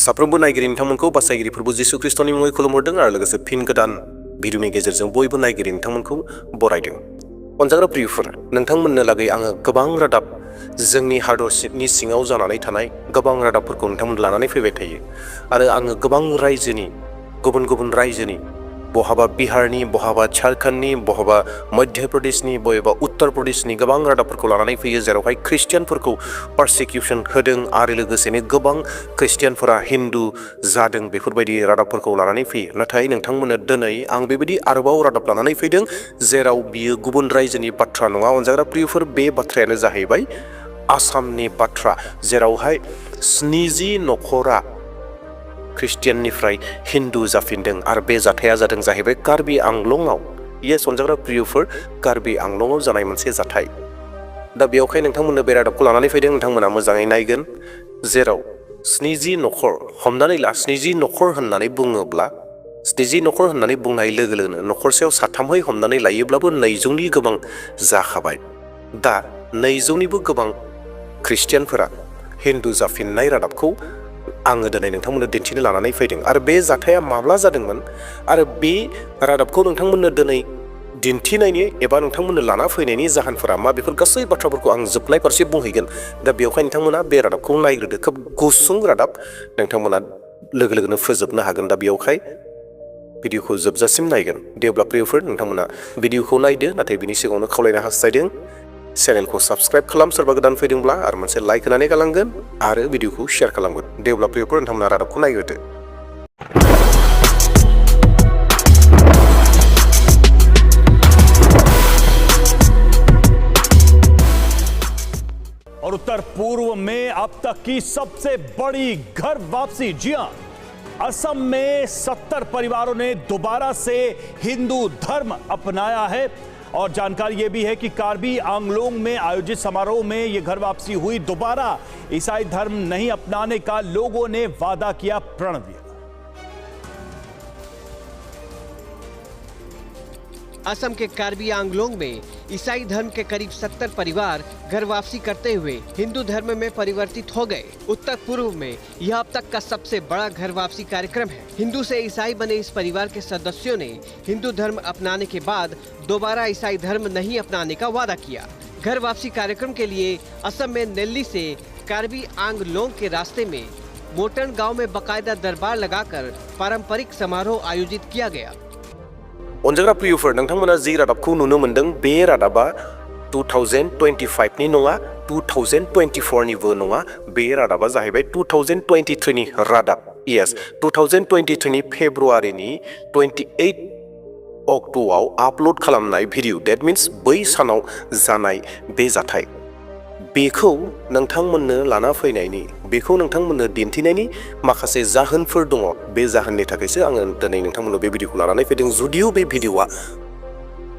साफ्रोमबो नायगिरि नोंथांमोनखौ बासायगिरि प्रभु जिसु ख्रिस्टनि मुङै खुलुमहरदों आरो लोगोसे फिन गोदान भिडिअनि गेजेरजों बयबो नायगिरि नोंथांमोनखौ बरायदों। अनजाग्रा प्रियफोर, नोंथांमोननो लागै आङो गोबां रादाब जोंनि हादरनि सिङाव जानानै थानाय गोबां रादाबफोरखौ नोंथांमोन लानानै फैबाय थायो आरो आङो गोबां रायजोनि गुबुन गुबुन रायजोनि बहाबा बिहारनि, बहाबा झारखन्डनि, बहाबा मध्य प्रदेशनि, बबेबा उत्तर प्रदेशनि गोबां रादाबफोरखौ लानानै फैयो जेरावहाय ख्रिस्टियानफोरखौ पारसिकिउसन होदों आरो लोगोसेनो गोबां ख्रिस्टियानफोरा हिन्दु जादों बेफोरबायदि रादाबफोरखौ लानानै फैयो। नाथाय नोंथांमोननो दिनै आं बेबायदि आरोबाव रादाब लानानै फैदों जेराव बियो गुबुन रायजोनि बाथ्रा नङा। अनजाग्रा प्रियफोर, बे बाथ्रायानो जाहैबाय आसामनि बाथ्रा, जेरावहाय 70 नखरा ख्रिस्टियाननिफ्राय हिन्दु जाफिनदों आरो बे जाथाया जादों जाहैबाय कार्बि आंलंआव। येस अनजाग्रा प्रियफोर, कार्बि आंलंआव जानाय मोनसे जाथाय। दा बेयावहाय नोंथांमोननो बे रादाबखौ लानानै फैदों, नोंथांमोना मोजाङै नायगोन। जेराव 70 नखर, हमनानै ला 70 नखर होननानै बुङोब्ला 70 नखर होननानै बुंनाय लोगो लोगोनो नखरसेयाव साथामहै हमनानै लायोब्लाबो 200नि गोबां जाखाबाय। दा 200निबो गोबां ख्रिस्टियानफोरा हिन्दु जाफिननाय रादाबखौ आङो दिनै नोंथांमोननो दिन्थिनो लानानै फैदों आरो बे जाथाया माब्ला जादोंमोन आरो बे रादाबखौ नोंथांमोननो दिनै दिन्थिनायनि एबा नोंथांमोननो लाना फैनायनि जाहोनफोरा मा, बेफोर गासै बाथ्राफोरखौ आं जोबनाय फारसे बुंहैगोन। दा बेवहाय नोंथांमोना बे रादाबखौ नायग्रोदो। खोब गुसुं रादाब, नोंथांमोना लोगो लोगोनो फोजोबनो हागोन। दा बेवहाय भिडिअखौ जोबजासिम नायगोन। दे अब्ला प्रियफोर, नोंथांमोना भिडिअखौ नायदो, नाथाय बिनि सिगाङावनो खावलायनो हास्थायदों चेनेलखौ साबस्क्राइब खालाम, सोरबा गोदान फैदोंब्ला, आरो मोनसे लाइक होनानै गालांगोन आरो भिडिअखौ शेयार खालामगोन। दे अब्ला प्रियफोर, नोंथांमोना रादाबखौ नायग्रोदो। और उत्तर पूर्व में अब तक की सबसे बड़ी घर वापसी। जी हां, असम में 70 परिवारों ने दोबारा से हिंदू धर्म अपनाया है और जानकारी यह भी है कि कार्बी आंगलोंग में आयोजित समारोह में यह घर वापसी हुई। दोबारा ईसाई धर्म नहीं अपनाने का लोगों ने वादा किया, प्रण दिया। असम के कार्बी आंगलोंग में ईसाई धर्म के करीब 70 परिवार घर वापसी करते हुए हिंदू धर्म में परिवर्तित हो गए। उत्तर पूर्व में यह अब तक का सबसे बड़ा घर वापसी कार्यक्रम है। हिंदू से ईसाई बने इस परिवार के सदस्यों ने हिंदू धर्म अपनाने के बाद दोबारा ईसाई धर्म नहीं अपनाने का वादा किया। घर वापसी कार्यक्रम के लिए असम में नेल्ली से कार्बी आंगलोंग के रास्ते में मोटन गाँव में बाकायदा दरबार लगाकर पारंपरिक समारोह आयोजित किया गया। अनजाग्रा प्रियफोर, नोंथांमोना जि रादाबखौ नुनो मोनदों बे रादाबा 2025नि नङा, 2024निबो नङा। बे रादाबा जाहैबाय 2023नि रादाब। येस, 2023नि फेब्रुवारिनि 28 अक्ट'आव आपल'ड खालामनाय भिडिअ। डेट मिन्स बै सानाव जानाय बे जाथाय। बेखौ नोंथांमोननो लाना फैनायनि, बेखौ नोंथांमोननो दिन्थिनायनि माखासे जाहोनफोर दङ। बे जाहोननि थाखायसो आङो दिनै नोंथांमोननो बे भिडिअखौ लानानै फैदों। जुदिअ बे भिडिअआ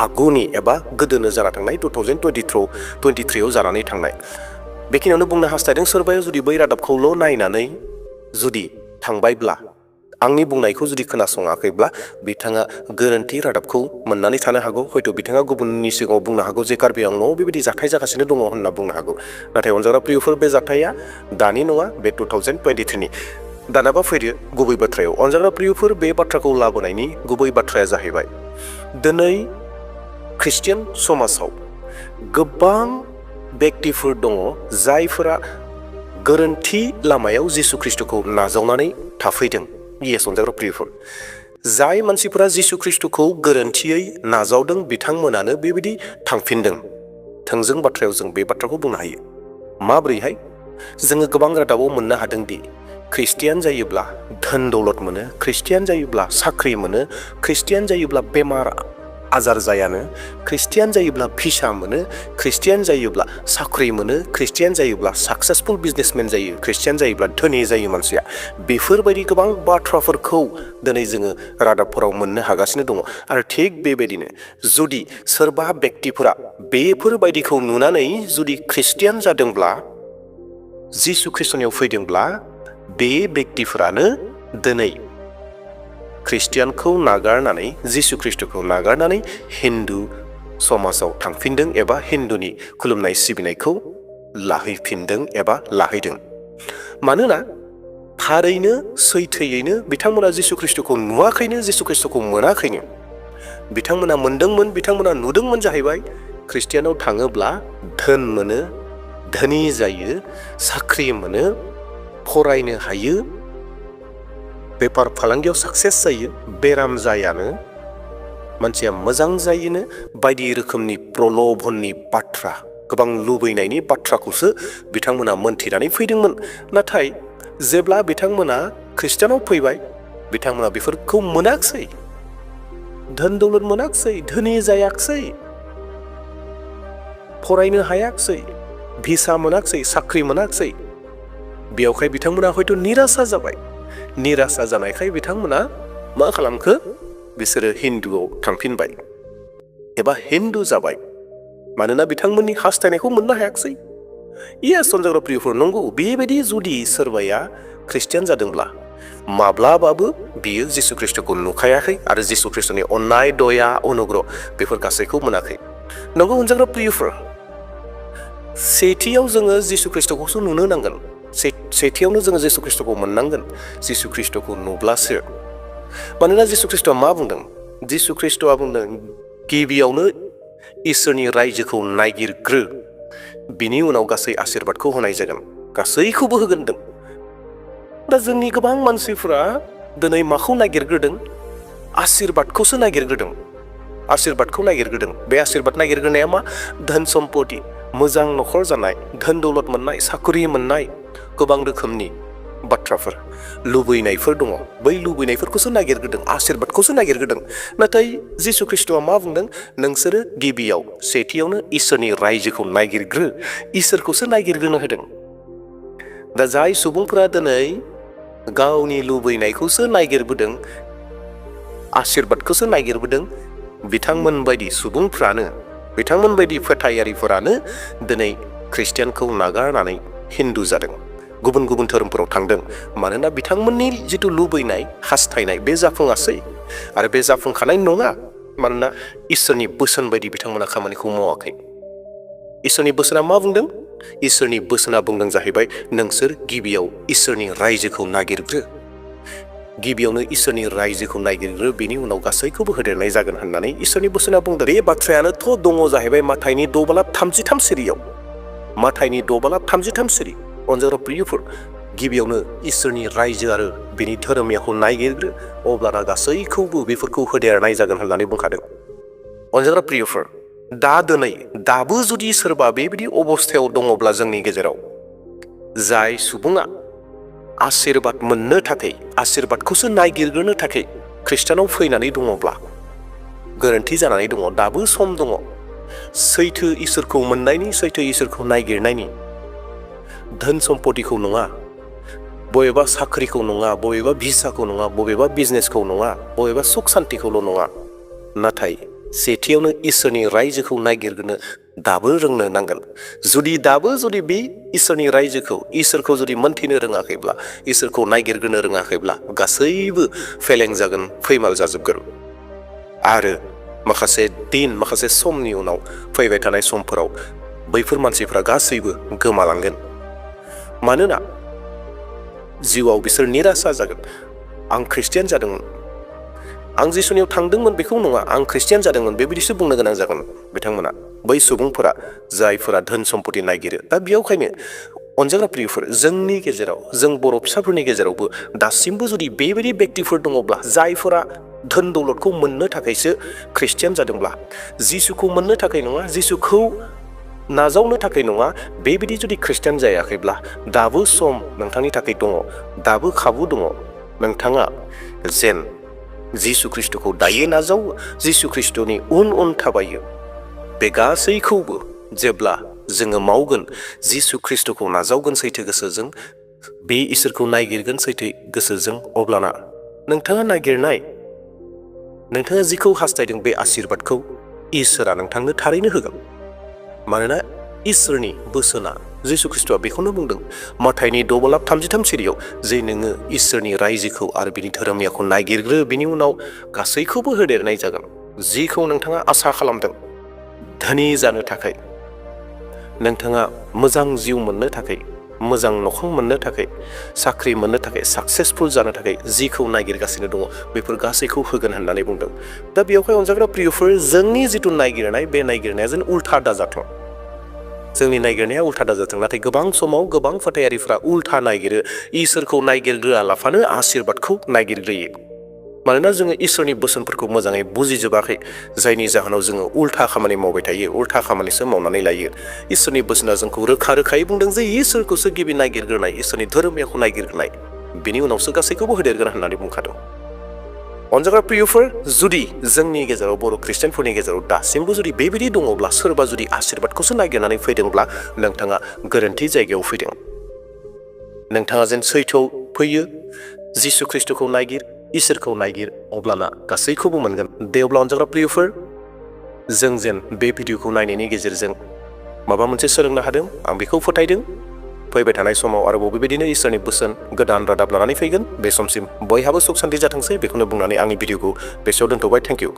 आगुनि एबा गोदोनो जाना थांनाय 2023आव जानानै थांनाय। बेखिनियावनो बुंनो हास्थायदों, सोरबाया जुदि बै रादाबखौल' नायनानै जुदि थांबायब्ला, आंनि बुंनायखौ जुदि खोनासङाखैब्ला, बिथाङा गोरोन्थि रादाबखौ मोननानै थानो हागौ। हयथ' बिथाङा गुबुननि सिगाङाव बुंनो हागौ जे कार्बि आंलंआव बेबायदि जाथाय जागासिनो दङ होनना बुंनो हागौ। नाथाय अनजाग्रा प्रियफोर, बे जाथाया दानि नङा, बे 2023नि। दानाबा फैदो गुबै बाथ्रायाव। अनजाग्रा प्रियफोर, बे बाथ्राखौ लाबोनायनि गुबै बाथ्राया जाहैबाय दिनै ख्रिस्टियान समाजाव गोबां बेक्तिफोर दङ जायफोरा गोरोन्थि लामायाव जिसु ख्रिस्ट'खौ नाजावनानै थाफैदों। येस अनजाग्रा प्रियफोर, जाय मानसिफोरा जिसु ख्रिस्ट'खौ गोरोन्थियै नाजावदों बिथांमोनानो बेबायदि थांफिनदों। थोंजों बाथ्रायाव जों बे बाथ्राखौ बुंनो हायो। माब्रैहाय? जोङो गोबां रादाबाव मोननो हादों दि ख्रिस्टियान जायोब्ला धोन दौलत मोनो, ख्रिस्टियान जायोब्ला साख्रि मोनो, ख्रिस्टियान जायोब्ला बेमार आजार जायानो, ख्रिस्टियान जायोब्ला भिसा मोनो, ख्रिस्टियान जायोब्ला साख्रि मोनो, ख्रिस्टियान जायोब्ला साक्सेसफुल बिजनेसमेन जायो, ख्रिस्टियान जायोब्ला धोनि जायो मानसिया। बेफोरबायदि गोबां बाथ्राफोरखौ दिनै जोङो रादाबफोराव मोननो हागासिनो दङ। आरो थिग बेबायदिनो जुदि सोरबा बेक्तिफोरा बेफोरबायदिखौ नुनानै जुदि ख्रिस्टियान जादोंब्ला, जिसु ख्रिस्ट'नियाव फैदोंब्ला, बे बेक्तिफोरानो दिनै ख्रिस्टियानखौ नागारनानै, जिसु ख्रिस्ट'खौ नागारनानै हिन्दु समाजाव थांफिनदों एबा हिन्दुनि खुलुमनाय सिबिनायखौ लाहैफिनदों एबा लाहैदों। मानोना थारैनो सैथोयैनो बिथांमोना जिसु ख्रिस्टखौ नुवाखैनो, जिसु ख्रिस्टखौ मोनाखैनो। बिथांमोना मोनदोंमोन, बिथांमोना नुदोंमोन जाहैबाय ख्रिस्टियानाव थाङोब्ला धोन मोनो, धोनि जायो, साख्रि मोनो, फरायनो हायो, बेफार फालांगियाव साक्सेस जायो, बेराम जायानो, मानसिया मोजां जायोनो, बायदि रोखोमनि प्रल'भननि बाथ्रा, गोबां लुबैनायनि बाथ्राखौसो बिथांमोना मोनथिनानै फैदोंमोन। नाथाय जेब्ला बिथांमोना ख्रिस्टियानाव फैबाय, बिथांमोना बेफोरखौ मोनाखसै, धोन दौलत मोनाखसै, धोनि जायाखसै, फरायनो हायाखसै, भिसा मोनाखसै, साख्रि मोनाखसै। बेयावखाय बिथांमोना हयथ' निराशा जाबाय। निराशा जानायखाय बिथांमोना मा खालामखो? बिसोरो हिन्दुआव थांफिनबाय एबा हिन्दु जाबाय, मानोना बिथांमोननि हास्थायनायखौ मोननो हायाखसै। इयास अनजाग्रा प्रियफोर, नंगौ, बेबायदि जुदि सोरबाया ख्रिस्टियान जादोंब्ला माब्लाबाबो बियो जिसु ख्रिस्टखौ नुखायाखै आरो जिसु ख्रिस्टनि अननाय, दया, अनुग्रह बेफोर गासैखौ मोनाखै। नंगौ अनजाग्रा प्रियफोर, सेथियाव जोङो जिसु ख्रिस्टखौसो नुनो नांगोन। सेथियावनो जोङो जिसु ख्रिस्टखौ मोननांगोन। जिसु ख्रिस्टखौ नुब्लासो, मानोना जिसु ख्रिस्टआ मा बुंदों? जिसु ख्रिस्टआ बुंदों गिबियावनो इसोरनि रायजोखौ नायगिरग्रो, बिनि उनाव गासै आशीर्बादखौ होनाय जागोन, गासैखौबो होगोन होनदों। दा जोंनि गोबां मानसिफोरा दिनै माखौ नागिरग्रोदों? आशीर्बादखौसो नागिरग्रोदों। आशीर्बादखौ नागिरग्रोदों। बे आशीर्बाद नागिरग्रोनाया मा? धोन सम्पति, मोजां न'खर जानाय, धोन दौलत मोननाय, साख्रि मोननाय, गोबां रोखोमनि बाथ्राफोर, लुबैनायफोर दङ। बै लुबैनायफोरखौसो नागिरग्रोदों, आशीर्बादखौसो नागिरग्रोदों। नाथाय जिसु ख्रिस्टआ मा बुंदों? नोंसोरो गिबियाव सेथियावनो इसोरनि रायजोखौ नागिरग्रो, इसोरखौसो नागिरग्रोनो होदों। दा जाय सुबुंफोरा दिनै गावनि लुबैनायखौसो नागिरबोदों, आशीर्बादखौसो नागिरबोदों, बिथांमोन बायदि सुबुंफ्रानो, बिथांमोन बायदि फोथायारिफोरानो दिनै ख्रिस्टियानखौ नागारनानै हिन्दु जादों, गुबुन गुबुन धोरोमफोराव थांदों। मानोना बिथांमोननि जिथु लुबैनाय, हास्थायनाय, बे जाफुङासै आरो बे जाफुंखानाय नङा। मानोना इसोरनि बोसोन बायदि बिथांमोना खामानिखौ मावाखै। इसोरनि बोसोना मा बुंदों? इसोरनि बोसोना बुंदों जाहैबाय, नोंसोर गिबियाव इसोरनि रायजोखौ नागिरग्रो, गिबियावनो इसोरनि रायजोखौ नागिरग्रो, बेनि उनाव गासैखौबो होदेरनाय जागोन होननानै इसोरनि बोसोना बुंदों। बे बाथ्रायानोथ' दङ जाहैबाय माथाइनि 6:33 सिरियाव। माथाइनि 6:33 सिरि। अनजाग्रा प्रियफोर, गिबियावनो इसोरनि रायजो आरो बिनि धोरोमियाखौ नागिरग्रो, अब्लाना गासैखौबो बेफोरखौ होदेरनाय जागोन होननानै बुंखादों। अनजाग्रा प्रियफोर, दाबो जुदि सोरबा बेबायदि अबस्थायाव दङब्ला जोंनि गेजेराव, जाय सुबुङा आशीर्बाद मोननो थाखाय, आशीर्बादखौसो नागिरग्रोनो थाखाय ख्रिस्टानाव फैनानै दङब्ला गोरोन्थि जानानै दङ। दाबो सम दङ। सैथो इसोरखौ मोननायनि, सैथो इसोरखौ नागिरनायनि, धोन सम्पतिखौ नङा, बबेबा साख्रिखौ नङा, बबेबा भिसाखौ नङा, बबेबा बिजनेसखौ नङा, बबेबा सुख सान्तिखौल' नङा, नाथाय सेथियावनो इसोरनि रायजोखौ नागिरग्रोनो दाबो रोंनो नांगोन। जुदि बे इसोरनि रायजोखौ, इसोरखौ जुदि मोनथिनो रोङाखैब्ला, इसोरखौ नागिरग्रोनो रोङाखैब्ला, गासैबो फेलें जागोन, फैमाल जाजोबगोन। आरो माखासे समनि उनाव, फैबाय थानाय समफोराव बैफोर मानसिफ्रा गासैबो गोमालांगोन। मानोना जिउआव बिसोर निराशा जागोन। आं ख्रिस्टियान जादोंमोन, आं जिसुनियाव थांदोंमोन, बेखौ नङा, आं ख्रिस्टियान जादोंमोन, बेबायदिसो बुंनो गोनां जागोन बिथांमोना, बै सुबुंफोरा जायफोरा धोन सम्पति नागिरो। दा बेयावखायनो अनजाग्रा प्रियफोर, जोंनि गेजेराव, जों बर' फिसाफोरनि गेजेरावबो दासिमबो जुदि बेबायदि बेक्तिफोर दङब्ला, जायफोरा धोन दौलतखौ मोननो थाखायसो ख्रिस्टियान जादोंब्ला, जिसुखौ मोननो थाखाय नङा, जिसुखौ नाजावनो थाखाय नङा, बेबायदि जुदि ख्रिस्टियान जायाखैब्ला, दाबो सम नोंथांनि थाखाय दङ, दाबो खाबु दङ। नोंथाङा जेन जिसु ख्रिस्टखौ दायो नाजावो, जिसु ख्रिस्टनि उन थाबायो। बे गासैखौबो जेब्ला जोङो मावगोन, जिसु ख्रिस्टखौ नाजावगोन सैथो गोसोजों, बे इसोरखौ नागिरगोन सैथो गोसोजों, अब्लाना नोंथाङा नागिरनाय, नोंथाङा जिखौ हास्थायदों, बे आशीर्बादखौ इसोरा नोंथांनो थारैनो होगोन। मानोना इसोरनि बोसोना, जिसु ख्रिस्टआ बेखौनो बुंदों माथाइनि 6:33 सिरियाव, जे नोङो इसोरनि रायजोखौ आरो बिनि धोरोमियाखौ नागिरग्रो, बिनि उनाव गासैखौबो होदेरनाय जागोन। जिखौ नोंथाङा आसा खालामदों, धोनि जानो थाखाय, नोंथाङा मोजां जिउ मोननो थाखाय, मोजां नखं मोननो थाखाय साख्रि मोननो थाखाय साक्सेसफुल जानो थाखाय जिखौ नागिरगासिनो दङ बेफोर गासैखौ होगोन होननानै बुंदों दा बेवहाय अनजाग्रा प्रियफोर जोंनि जिथु नागिरनाय बे नागिरनाया जेन उल्था दाजाथों जोंनि नागिरनाया उल्था दाजाथों नाथाय गोबां समाव गोबां फोथायारिफ्रा उल्था नागिरो इसोरखौ नागिरग्रोआलाफानो आशीर्बादखौ नागिरग्रोयो मानोना जोङो इसोरनि बोसोनफोरखौ मोजाङै बुजिजोबाखै जायनि जाहोनाव जोङो उल्था खामानि मावबाय थायो उल्था खामानिसो मावनानै लायो इसोरनि बोसोना जोंखौ रोखा रोखायै बुंदों जे इसोरखौसो गिबि नागिरग्रोनाय इसोरनि धोरोमखौ नागिरग्रोनाय बिनि उनावसो गासैखौबो होदेरगोन होननानै बुंखादों अनजाग्रा प्रियफोर जुदि जोंनि गेजेराव बर' ख्रिस्टियानफोरनि गेजेराव दासिमबो जुदि बेबायदि दङब्ला सोरबा जुदि आशीर्बादखौसो नागिरनानै फैदोंब्ला नोंथाङा गोरोन्थि जायगायाव फैदों नोंथाङा जेन सैथोआव फैयो जिसु ख्रिस्टखौ नागिर इसोरखौ नागिर अब्लाना गासैखौबो मोनगोन दे अब्ला अनजाग्रा प्रियफोर जों जेन बे भिडिअखौ नायनायनि गेजेरजों माबा मोनसे सोलोंनो हादों आं बेखौ फोथायदों फैबाय थानाय समाव आरोबाव बेबायदिनो इसोरनि बोसोन गोदान रादाब लानानै फैगोन बे समसिम बयहाबो सुख सान्ति जाथोंसै बेखौनो बुंनानै आंनि भिडिअखौ बेसेयाव दोनथ'बाय थेंक इउ